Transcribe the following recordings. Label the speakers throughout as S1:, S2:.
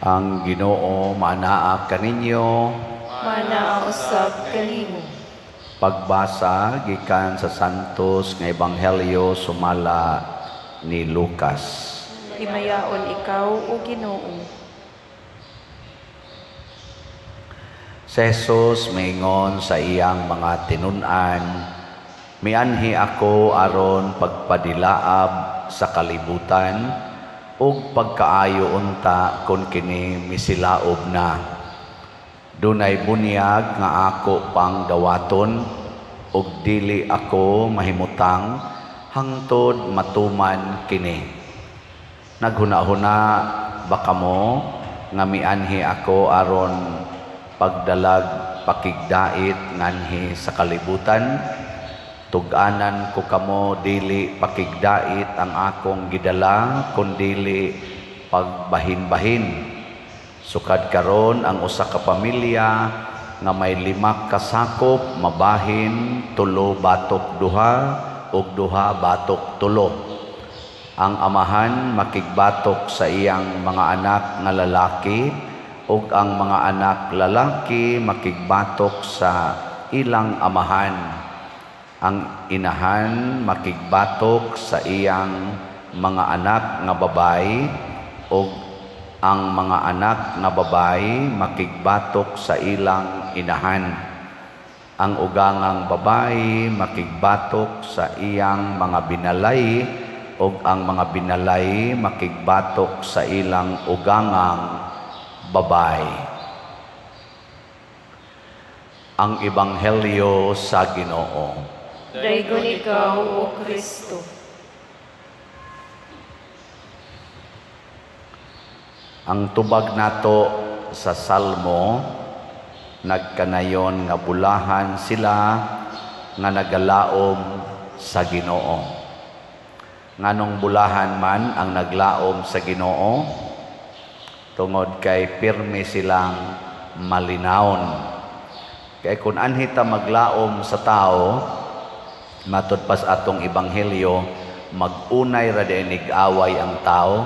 S1: Ang Ginoo maanaa kaninyo.
S2: Manaa usab kanimo.
S1: Pagbasa gikan sa Santos nga Ebanghelyo sumala ni Lucas.
S2: Himayaon ikaw, o Ginoo.
S1: Si Jesus miingon sa iyang mga tinun-an, "Mianhi ako aron pagpadilaab sa kalibutan ug pagkaayo unta kon kini misilaob na. Dunay bunyag nga ako pang dawaton ug dili ako mahimutang hangtod matuman kini. Naghuna-huna ba kamo nga mianhi ako aron pagdalag pakigdait nganhi sa kalibutan? Tug-anan ko kamo, dili pakigdait ang akong gidala, kundili pagbahin-bahin. Sukad karon ang usa ka pamilya nga may 5 ka sakop mabahin 3 batok 2 ug 2 batok 3. Ang amahan makigbatok sa iyang mga anak nga lalaki ug ang mga anak lalaki makigbatok sa ilang amahan. Ang inahan makigbatok sa iyang mga anak nga babayi ug ang mga anak nga babayi makigbatok sa ilang inahan. Ang ugangang babayi makigbatok sa iyang mga binalay ug ang mga binalay makigbatok sa ilang ugangang babayi." Ang Ebanghelyo sa Ginoo.
S2: Daygon ikaw, O Kristo.
S1: Ang tubag nato sa Salmo, nagkanayon nga bulahan sila nga nagalaom sa Ginoo. Nganong bulahan man ang naglaom sa Ginoo? Tungod kay pirmi silang malinawon. Kay kun anhi ta maglaom sa tao, matud pas atong ebanghelyo, magunay ra diay away ang tao.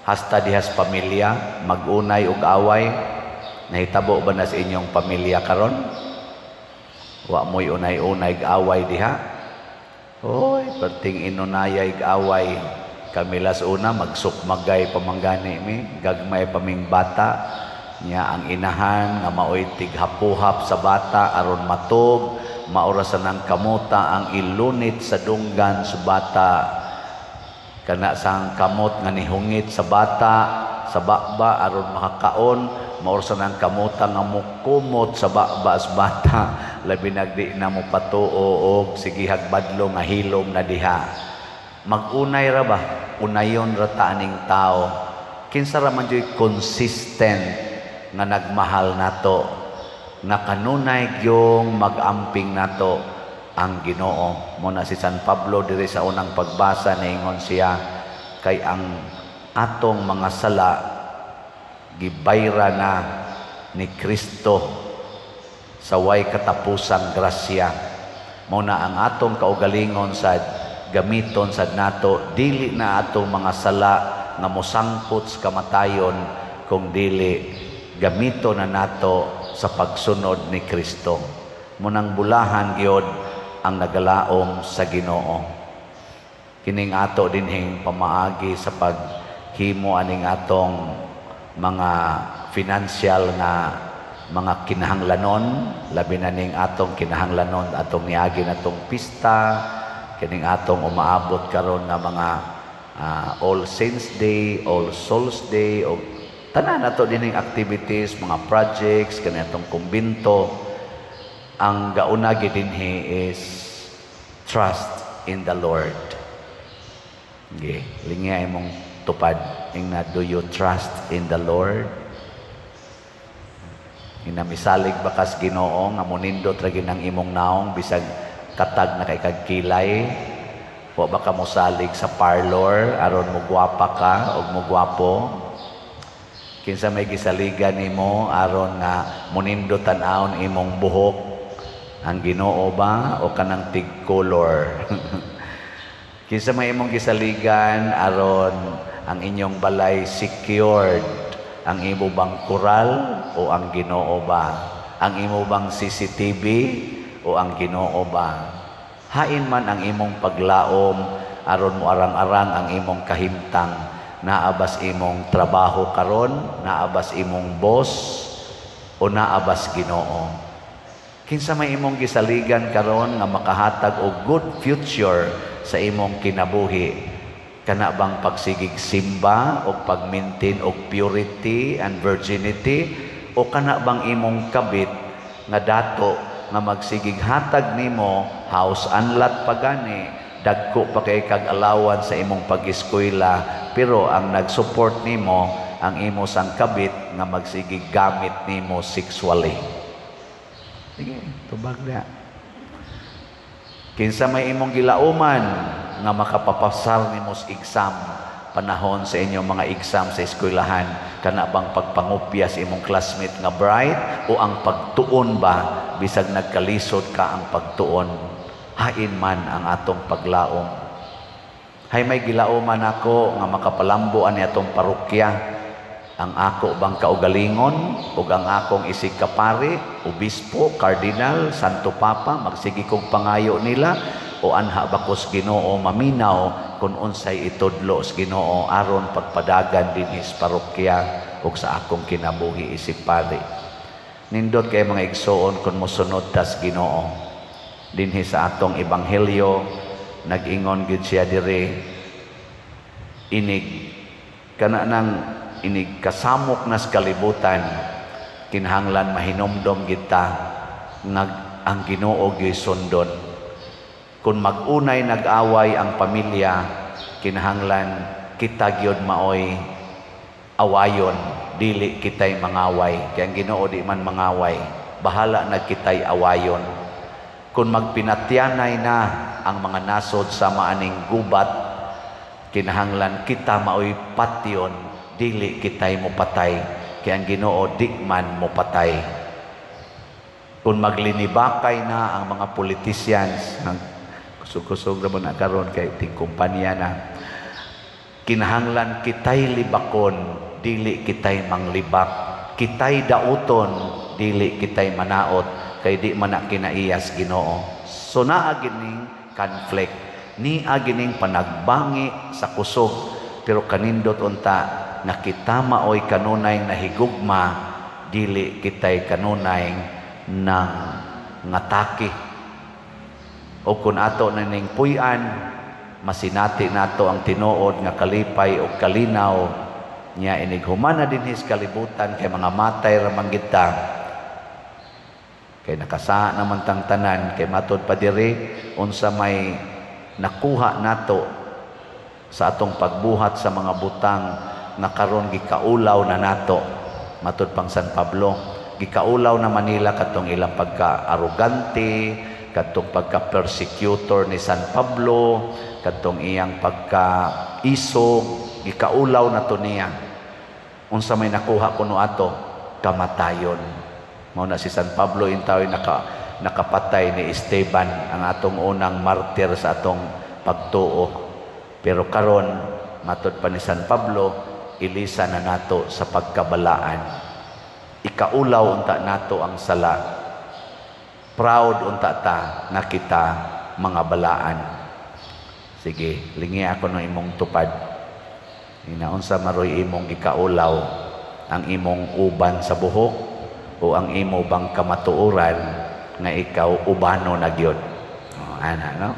S1: Hasta dihas pamilya, magunay og away. Nahitabo ba na sa inyong pamilya karon? Wa mo'y unay-unay away diha. Oy, perting inunayay away. Kamilas una magsukmagay pamanggani mi, gagmay paming bata. Nya ang inahan nga maoy tighapuhap sa bata aron matug, maorasan ang kamuta ang ilunit sa dunggan sa bata. Kana sang kamot nga nihungit sa bata sa baba aron makakaon, maorasan ang kamuta nga mukumot sa baba sa bata. Labi nagdi na mo patuo og sigihag badlo nga hilom na diha. Magunay ra ba? Unayon ra ta aning tao. Kinsa ra man juy consistent nga nagmahal nato, nga kanunay gyung mag-amping nato ang Ginoo. Muna si San Pablo diri sa unang pagbasa niingon siya, kay ang atong mga sala gibayra na ni Kristo sa way katapusang grasya. Muna ang atong kaugalingon sad gamiton sad nato, dili na atong mga sala nga mosangpot sa kamatayon, kung dili gamito na nato sa pagsunod ni Kristo. Munang bulahan gyud ang nagalaom sa Ginoo. Kining ato dinhing pamaagi sa paghimo aning atong mga financial nga mga kinahanglanon, labi na ning atong kinahanglanon atong niagi natong pista, kining atong umaabot karon nga mga All Saints Day, All Souls Day, o tanan nato dining activities, mga projects, kani atong kumbinto. Ang gauna gid dinhi is trust in the Lord. Okay, lingya imong tupad ingna, do you trust in the Lord? Inamisalig bakas Ginoo nga monindot ra gid ang imong naong bisag katag na kay kag kilay. Wa ba ka mosalig sa parlor aron mo gwapa ka og mo gwapo? Kinsa may gisaligan nimo aron nga monindot tan-awon imong buhok? Ang Ginoo ba o kanang tig-color? Kinsa may imong gisaligan aron ang inyong balay secured? Ang imo bang koral o ang Ginoo ba? Ang imo bang CCTV o ang Ginoo ba? Hain man ang imong paglaom aron mo arang-arang ang imong kahimtang, naa bas imong trabaho karon, naa bas imong boss, o naa bas Ginoo? Kinsa may imong gisaligan karon nga makahatag og good future sa imong kinabuhi? Kana bang pagsigig simba o pag-maintain og purity and virginity, o kana bang imong kabit nga dato nga magsigig hatag nimo house and lot pa gani, dagko pa kay kag allowance sa imong pag-eskwela, pero ang nag-support nimo ang imo sang kabit nga magsigig gamit nimo sexually? Sige, tubag na. Kinsa may imong gilauman nga makapapasar nimo sa exam, panahon sa inyong mga exam sa eskwelahan? Kana bang pagpangupya sa imong classmate nga bright, o ang pagtuon ba bisag nagkalisod ka ang pagtuon? Hain man ang atong paglaom. Hay may gilauman ako nga makapalambo ani atong parokya? Ang ako bang kaugalingon ug ang akong isig kapari, obispo, cardinal, Santo Papa, magsige kog pangayo nila, o anha ba kos Ginoo, maminaw kung unsay itudlo sa Ginoo aron pagpadagan dinhi sa parokya ug sa akong kinabuhi isip pari? Nindot kay, mga igsoon, kung mosunod tas Ginoo. Dinhi sa atong ebanghelyo, nag-ingon gyud siya diri, inig kana nang inig kasamok nas kalibutan, kinahanglan mahinumdom kita nga ang Ginoo gyud sundon. Kung mag-unay nag-away ang pamilya, kinahanglan kita gyud maoy awayon, dili kitay mangaway, kay ang Ginoo di man mangaway. Bahala na kitay awayon. Kung magpinatyanay na ang mga nasod sa maaning gubat, kinahanglan kita maoy patyon, dili kitay mopatay, kay ang Ginoo di man mopatay. Kung maglinibakay na ang mga politicians, ang kusog-kusog na na karon kay tingkumpanya na, kinahanglan kitay libakon, dili kitay manglibak. Kitay dauton, dili kitay manaot, kay di man na kinaiyas Ginoo. So naa gining conflict, nia gining panagbangi sa kusog, pero kanindot unta nga kita maoy kanunay nahigugma, dili kitay kanunay nang ngatake. O kung ato na ning puy-an, masinati nato ang tinuod nga kalipay o kalinaw niya inig humana dinhi sa kalibutan, kay mga matay ra man kita, kay nakasaa naman tang tanan. Kay matod pa diri, unsa may nakuha nato sa atong pagbuhat sa mga butang nga karon gikaulaw na nato? Matod pang San Pablo, gikaulaw na Manila katong ilang pagka-arrogante, katong pagka-persecutor ni San Pablo, katong iyang pagka-isog, gikaulaw na to niya. Unsa may nakuha kuno ato? Kamatayon. Mao na si San Pablo intaw nakapatay ni Esteban, ang atong unang martir sa atong pagtuo. Pero karon, matod pa ni San Pablo, ilisa na nato sa pagkabalaan. Ikaulaw unta nato ang sala. Proud unta ta nga kita mga balaan. Sige, lingi ako ng imong tupad. Inaunsa maroy imong gikaulaw? Ang imong uban sa buhok o ang imo bang kamatuoran nga ikaw ubano na gyud? Oh, ana, no?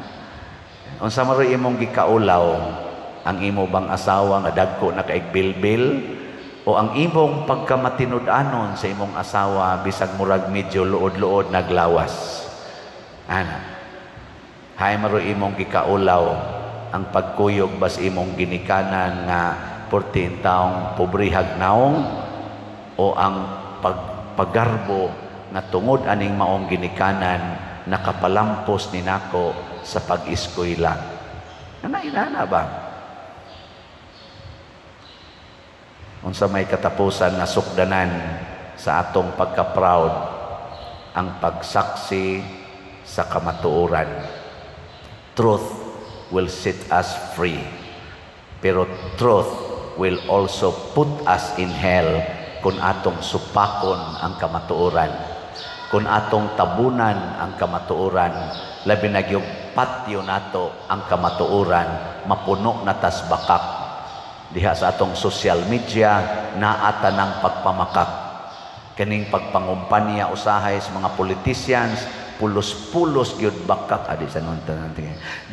S1: Unsa maroy imong gikaulaw? Ang imo bang asawa nga dagko na kaig bilbil, o ang imong pagkamatinud-anon sa imong asawa bisag murag medyo luod-luod naglawas? Ana. Hay maroy imong gikaulaw? Ang pagkuyog bas imong ginikanan nga 14 taong pobrehag naong, o ang pagpagarbo nga tungod aning maong ginikanan nakapalampos ni nako sa pag-eskwela? Ana, inana ba? Unsa may katapusan nga sukdanan sa atong pagka-proud? Ang pagsaksi sa kamatuoran. Truth will set us free, pero truth will also put us in hell. Kung atong supakon ang kamatuoran, kung atong tabunan ang kamatuoran, labi na gyud patyo nato ang kamatuoran, mapuno na tas bakak. Diha sa atong social media, naa tanang pagpamakak. Kaning pagpangumpanya usahay sa mga politicians, pulos-pulos gyud bakak adi sa nun tanan.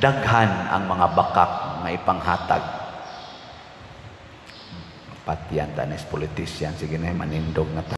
S1: Daghan ang mga bakak nga ipanghatag. Patyan tanis politician, sige na, manindog na ta.